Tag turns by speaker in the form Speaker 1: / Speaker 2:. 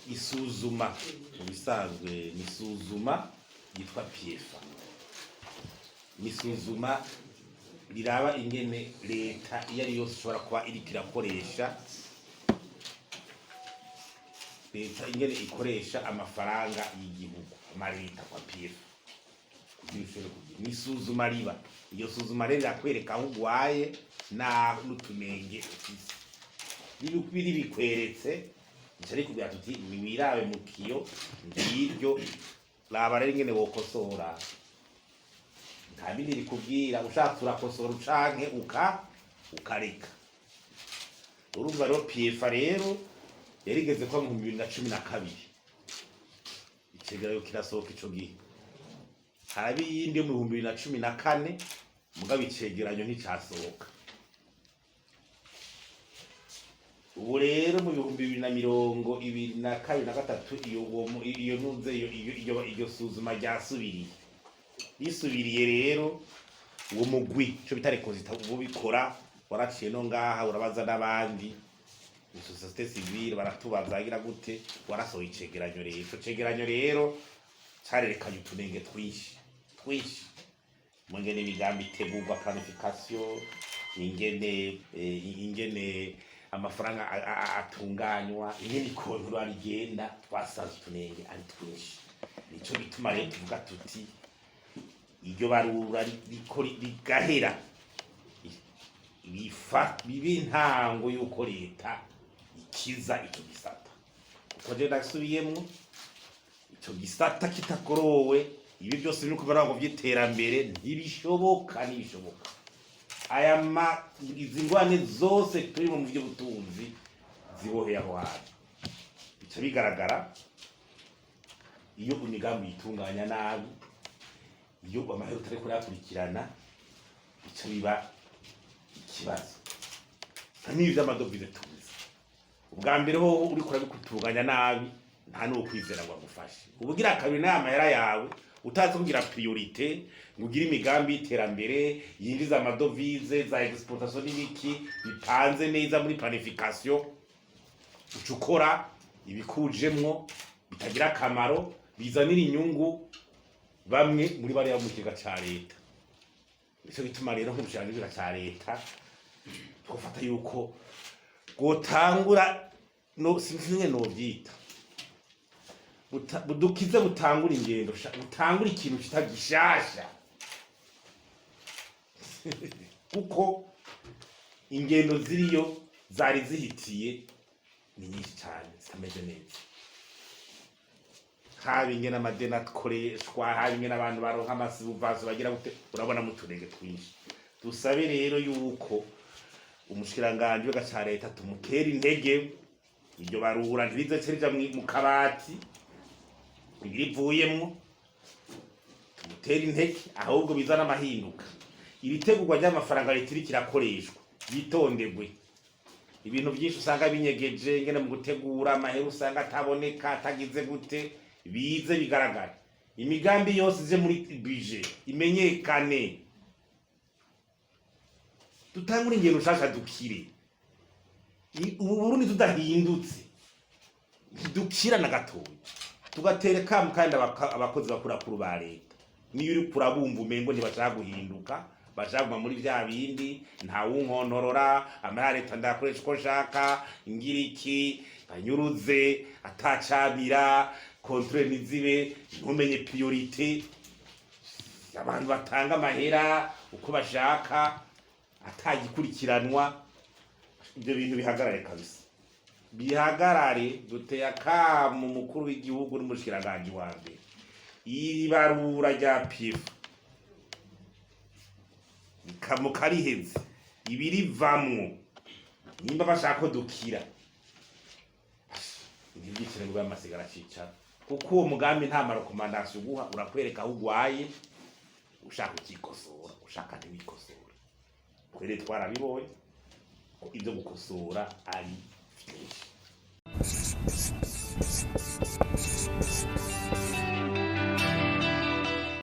Speaker 1: Isuzuma mu bisanzwe ni isuzuma ryitwa PIEFA, ni isuzuma riraba ingene leta iyo ari yose ishobora kuba iriko irakoresha, leta ingene ikoresha amafaranga y'igihugu, amaleta kwa PIEFA, kugira ushobore kugira. Ni isuzuma riba, iyo suzuma rero rirakwereka aho ugwaye naho n'utunenge ufise. Biri bikweretse, rica rikubwira tuti: "Niwirabe mu kiyo, ngiryo, raba rero ingene wokosora." Nta bindi rikubwira, ushatse urakosora canke ukareka. Urumva rero, PIEFA rero yarigeze kuba mu 2012, icegeranyo kirasohoka ico gihe. Haraba iyindi yo mu 2014, mugabo icegeranyo nticasohoka. Ubu rero mu 2022 na gatatu, iyo uwo iyo ntuze iyo iyo iyo suzuma ryasubiriye, risubiriye rero, uwo mugwi ico bita rekozita ubikora waraciye no ngaha, urabaza n'abandi société civile, baratubaza agira gute, warasohoye icegeranyo. Rero ico cegeranyo rero carerekanye utunenge twinshi twinshi mu ngene imigambi itegurwa, planification, ingene amafaranga atunganywa, ingene i contrôle rigenda. Twasanze utunenge ari twinshi. Nico gituma rero tuvuga tuti iryo barura riko rigahera, bifa bibe intango y'uko leta ikiza ico gisata, kuko je ndasubiyemwo, ico gisata kitagorowe, ibi byose biri kubara ngo vy'iterambere ntibishoboka, ntibishoboka. Aya ma izi ngwane zose turi mu by'ubutunzi ziboheye aho hantu, bica bigaragara iyo imigambi yitunganya nabi, iyo amahera utariko urayakurikirana, bica biba ikibazo. N'ibi vy'amadovize tuzi, ubwa mbere hoho uriko urabikutunganya nabi, nta n'uwo kwizera ngo agufashe. Ubugira kabiri, n'aya mahera yawe utazi kugira priorité, ngo ugire imigambi y'iterambere yinjiza amadovize, za exportation n'ibiki bipanze neza muri planification, uca ukora ibikujemwo bitagira akamaro, bizanira inyungu bamwe muri bariya bo mu kigega ca leta. Nico gituma rero nk'umushikiranganji w'ikigega ca leta twofata yuko bwotangura, no sinzi ingene novyita, budukize, butangura ingendo, butangura ikintu cita gishasha, kuko ingendo ziriyo zari zihitiye ni nyinshi cyane zitameze neza, haba ingene amadeni akoreshwa, haba ingene abantu baronka ama subventions, bagira gute, urabona mu turenge twinshi. Dusabe rero yuko umushikiranganji w'ikigega ca leta tumutera intege, iryo barura ntirize rija mu kabati ibirivuyemwo, tumutera intege ahubwo bizana amahinduka. Ibitegurwa ry'amafaranga leta iriko irakoreshwa yitondegwe. Ibintu byinshi usanga binyegeje, ingene mu gutegura amahera usanga ataboneka, atagize gute, bize bigaragara. Imigambi yose ije muri budget imenyekane, dutangure ingendo nshasha, dukire. Ubu Burundi tudahindutse ntidukira na gatoya. Tugatera kamu kandi abakozi bakurakuru ba leta, niyo uri kurabumva umengo ntibashaka guhinduka, bashaka kuguma muri vya bindi: "Ntawunkontorora, amahera ya leta ndayakoresha uko nshaka, ngira iki, banyuruze atacamira, contrôle ntizibe, ntumenye priorité." Abantu batanga amahera uko bashaka atagikurikiranwa, ibyo bintu bihagarare kabisa, bihagarare. Duteye akamu umukuru w'igihugu n'umushikiranganji wa mbere, iri barura rya PIEFA mukariheze, ibirivamwo nimba bashaka ko dukira, ntibyicire ngo amasigara cicara, kuko uwo mugambi nta ma recommandations uguha, urakwereka aho ugwaye, ushaka ukikosora, ushaka ntiwikosore. Twere twarabibonye ko ibyo gukosora ari byinshi.